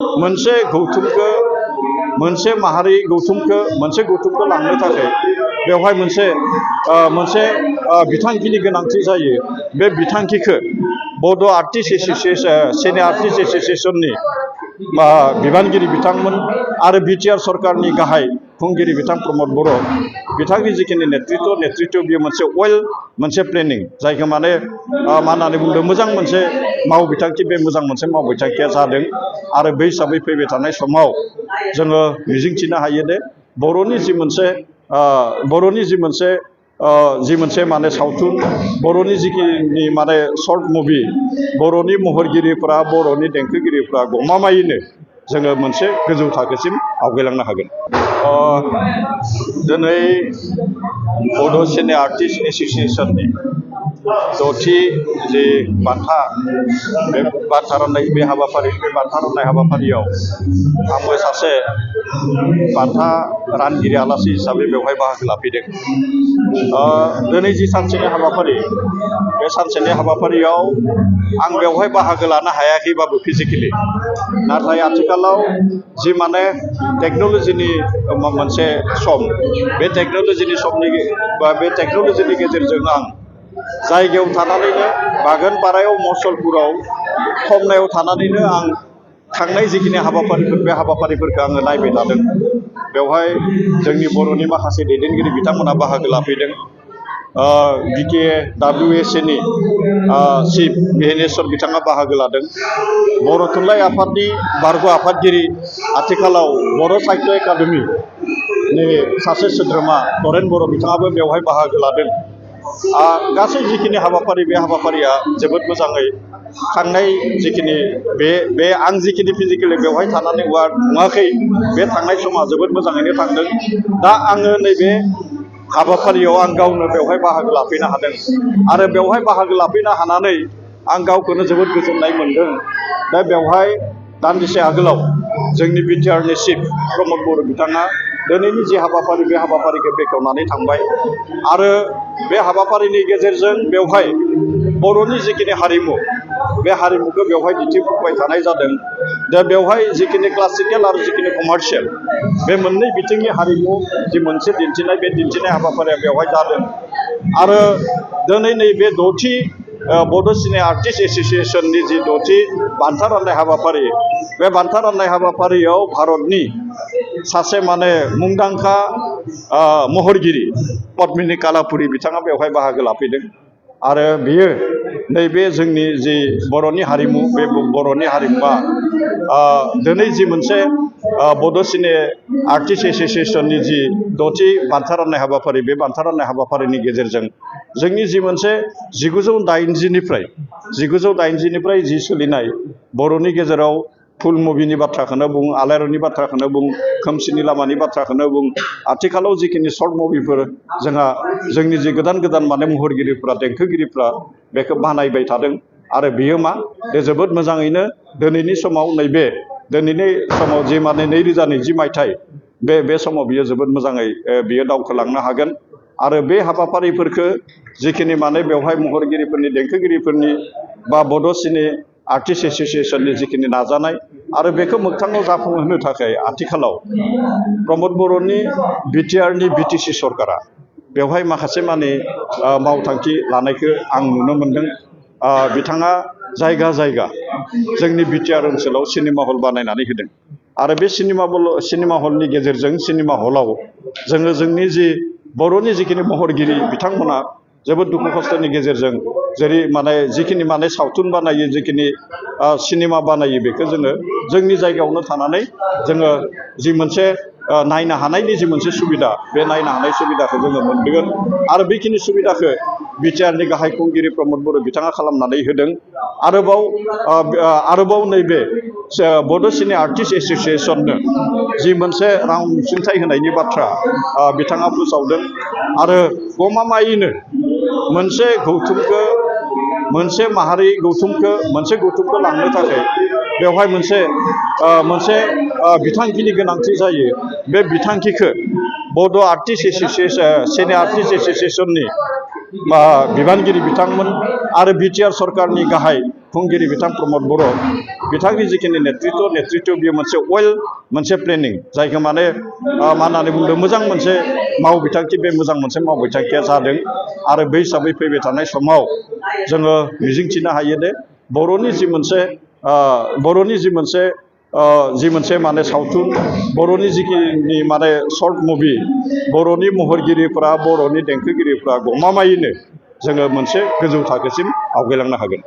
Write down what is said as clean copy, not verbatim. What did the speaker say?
मोनसे गौथुमखौ मोनसे माहारि गौथुमखौ लांनो थाखाय बेवहाय मोनसे बिथांखिनि गोनांथि जायो। बे बिथांखिखौ बड' आर्टिस्ट एस'सिएशन सिने आर्टिस्ट एस'सिएशननि बिबानगिरि बिथांमोन आरो बिटिआर सरकारनि गाहाय खुंगिरि बिथां प्रमद बर' बिथांनि जिखिनि नेतृत्व बेयो मोनसे प्लेनिं जायखौ मा होननानै बुंदों मोजां मोनसे मावबिथांखि बे मोजां मोनसे मावबिथांखिया जादों आरो बै हिसाबै फैबाय थानाय समाव जोङो मिजिंथिनो हायो दे बर'नि जि मोनसे माने सावथुन बर'नि जिखिनि माने शर्ट मुभि बर'नि महरगिरिफ्रा बर'नि देंखोगिरिफ्रा गमामायैनो जोङो मोनसे गोजौ थाखोसिम आवगायलांनो हागोन। दिनै बड' सिने आर्टिस्ट एस'सिएशननि द'थि जे बान्था बे बान्था राननाय हाबाफारियाव आंबो सासे बान्था रानगिरि आलासि हिसाबै बेवहाय बाहागो लाफैदों। दिनै जि सानसेनि हाबाफारि बे सानसेनि हाबाफारियाव आं बेवहाय बाहागो लानो हायाखैबाबो फिजिकेलि, नाथाय आथिखालाव जि माने टेक्न'लजिनि मोनसे सम बे टेक्न'लजिनि गेजेरजों आं जायगायाव थानानैनो बागानपारायाव मसलपुराव खमनायाव थानानैनो आं थांनाय जिखिनि हाबाफारिफोर बे हाबाफारिफोरखौ आङो नायबाय थादों। बेवहाय जोंनि बर'नि माखासे दैदेनगिरि बिथांमोना बाहागो लाफैदों। BKWSAनि चिफ मिहिनेश्वर बिथाङा बाहागो लादों। बर' थुनलाइ आफादनि बारग' आफादगिरि आथिखालाव बर' साहित्य एकाडेमिनि सासे सोद्रोमा तरेन बर' बिथाङाबो बेवहाय बाहागो लादों। गासै जिखिनि हाबाफारि बे हाबाफारिया जोबोद मोजाङै थांनाय जिखिनि बे आं जिखिनि फिजिकेलि बेवहाय थानानै नुवाखै बे थांनाय समा जोबोद मोजाङैनो थांदों। दा आङो नैबे हाबाफारियाव आं गावनो बेवहाय बाहागो लाफैनो हादों आरो बेवहाय बाहागो लाफैनो हानानै आं गावखौनो जोबोद गोजोननाय मोनदों। दा बेवहाय दान्दिसे आगोलाव जोंनि बिटिआरनि चिफ प्रमद बर' बिथाङा दिनैनि जि हाबाफारि बे हाबाफारिखौ बेखेवनानै थांबाय आरो बे हाबाफारिनि गेजेरजों बेवहाय बर'नि जिखिनि हारिमु बे हारिमुखौ बेवहाय दिन्थिफुंबाय थानाय जादों। दा बेवहाय जिखिनि क्लासिकेल आरो जिखिनि कमार्शियेल बे मोननै बिथिंनि हारिमु जि मोनसे दिन्थिनाय बे दिन्थिनाय हाबाफारिया बेवहाय जादों आरो दिनै नैबे द'थि बड' सिने आर्टिस्ट एस'सिएशननि जि द'थि बान्था राननाय हाबाफारि बे बान्था राननाय हाबाफारियाव भारतनि सासे माने मुंदांखा महरगिरि पद्मिनी कालापुरी बिथाङा बेवहाय बाहागो लाफैदों आरो बियो नैबे जोंनि जि बर'नि हारिमु बे बर'नि हारिमुवा दिनै जि मोनसे बड' सिने आर्टिस्ट एस'सिएशननि जि द'थि बान्था राननाय हाबाफारि बे बान्था राननाय हाबाफारिनि गेजेरजों जोंनि जि मोनसे 1980निफ्राय जि सोलिनाय बर'नि गेजेराव फुल मुभिनि बाथ्राखौनो बुं, आलायारननि बाथ्राखौनो बुं, खोमसिनि लामानि बाथ्राखौनो बुं, आथिखालाव जिखिनि सर्ट मुभिफोर जोंनि जि गोदान माने महरगिरिफ्रा देंखोगिरिफ्रा बेखौ बानायबाय थादों आरो बियो बे जोबोद मोजाङैनो दिनैनि समाव जि माने 2020 मायथाइ बे समाव बियो जोबोद मोजाङै बियो दावखोलांनो हागोन आरो बे हाबाफारिफोरखौ जिखिनि माने बेवहाय महरगिरिफोरनि देंखोगिरिफोरनि बा बड' सिने आर्टिस्ट एस'सिएशननि जिखिनि नाजानाय आरो बेखौ मोगथाङाव जाफुंहोनो थाखाय आथिखालाव प्रमद बर'नि बिटिआरनि बिटिसि सरकारा बेवहाय माखासे माने मावथांखि लानायखौ आं नुनो मोनदों। बिथाङा जायगा जोंनि बिटिआर ओनसोलाव सिनेमा हल बानायनानै होदों आरो बे सिनेमा हलनि गेजेरजों सिनेमा हलाव जोङो जोंनि जि बर'नि जिखिनि महरगिरि बिथांमोना जोबोद दुखु खस्थ'नि गेजेरजों जेरै माने जिखिनि माने सावथुन बानायो जिखिनि सिनेमा बानायो बेखौ जोङो जोंनि जायगायावनो थानानै जोङो जि मोनसे नायनो हानायनि जि मोनसे सुबिदा बे नायनो हानाय सुबिदाखौ जोङो मोनदों आरो बेखिनि सुबिदाखौ बिटिआरनि गाहाय खुंगिरि प्रमद बर' बिथाङा खालामनानै होदों। आरोबाव नैबे बड' सिने आर्टिस्ट एस'सिएशननो जि मोनसे रां अनसुंथाइ होनायनि बाथ्रा बिथाङा फोसावदों आरो गमामायैनो मोनसे माहारि गौथुमखौ लांनो थाखाय बेवहाय मोनसे बिथांखिनि गोनांथि जायो। बे बिथांखिखौ बड' सिने आर्टिस्ट एस'सिएशननि बिबानगिरि बिथांमोन आरो बिटिआर सरकारनि गाहाय खुंगिरि बिथां प्रमद बर' बिथांनि जिखिनि नेतृत्व बेयो मोनसे मोनसे प्लेनिं जायखौ माने मा होननानै बुंदों मोजां मोनसे मावबिथांखि बे मोजां मोनसे मावबिथांखिया जादों आरो बै हिसाबै फैबाय थानाय समाव जोङो मिजिंथिनो हायो दे बर'नि जि मोनसे माने सावथुन बर'नि जिखिनि माने शर्ट मुभि बर'नि महरगिरिफ्रा बर'नि देंखोगिरिफ्रा गमामायैनो जोङो मोनसे गोजौ थाखोसिम आवगायलांनो हागोन।